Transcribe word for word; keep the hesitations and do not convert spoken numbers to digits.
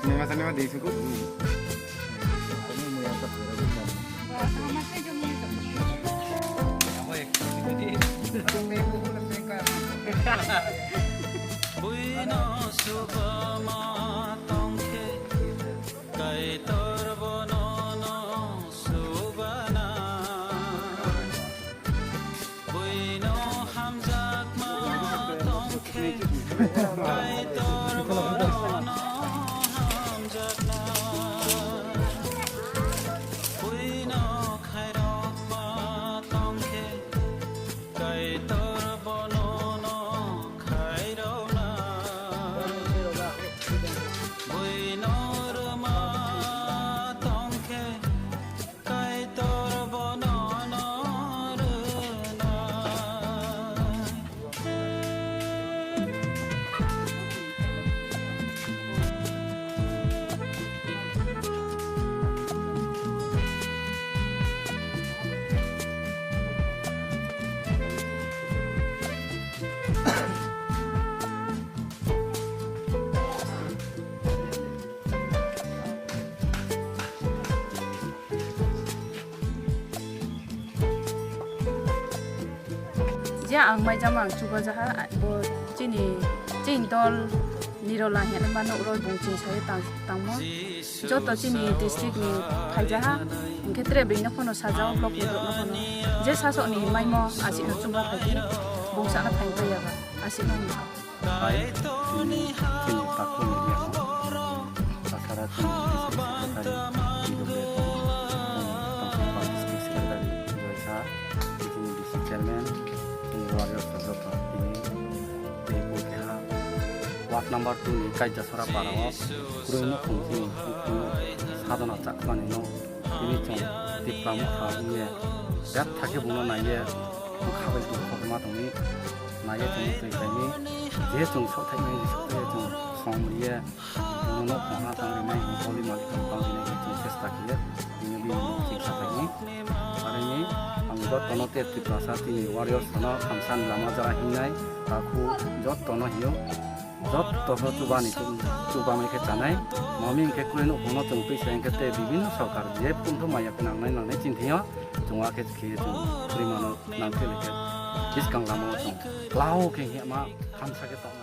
Nema sa nema dei suku. Buino subama tongkhe, Kaitor bono no subana. Buino hamjakma tongkhe, Kaitor bono no hamjakna. Buino khairokma tongkhe, Kaitor bono no khairokna. Buino rwma tongkhe, Kaitor bono no rwnai. Je ang maijama ang chubajaha, bo chini, chini dol Nirola hwnwi ma nukrok bung chini sawi tang-, tangmo. Joto chini district ni phaijaha, hwnkhe tere bini phano sajao, block ni borok no phano. Je sasok ni maimo aswk no chunga phaidi, bung sana phai paiya ba, aswk no hwnka. Hai, chini, chini takhuk media no, takhara chini district secretary, P W F, tongthok district secretary, Joy Sir, chini D C chairman, chini warriors joto, chini tei bo keha ward number two ni Kaijasora para o kwrwi nukhung chini nukhung sadona chakmani no. Tini chwng Tipra Motha wngya, betha khe bono naiya, bwkha bai dukhu kotorma tongwi naiya chwngno twi khlaimwi. Je chwng sok thaimani, sok thaiya chwng song riya, bono nok phangna tang rinai, hwnwi boli malik khe tang rinai khe chwng chesta khlaiya, tini bini nok chingsa thaimwi. Arini ang jotono tei Tiprasa tini warriors no thamsani lama jora hingnai, takhuk jotono hiyo. Jotto no chubani, chubamani khe chanai. Mami hwnkhe kwrwi nukhungno chwng twi sai hwnkhe tei bibinno sorkar je phunthok maya khe nangnai nangnai chini thangwi chwng a khe khiye chwng kwrwi mano nang khe khe bwskang lama o chwng klau khe hima thamsa khe tongna.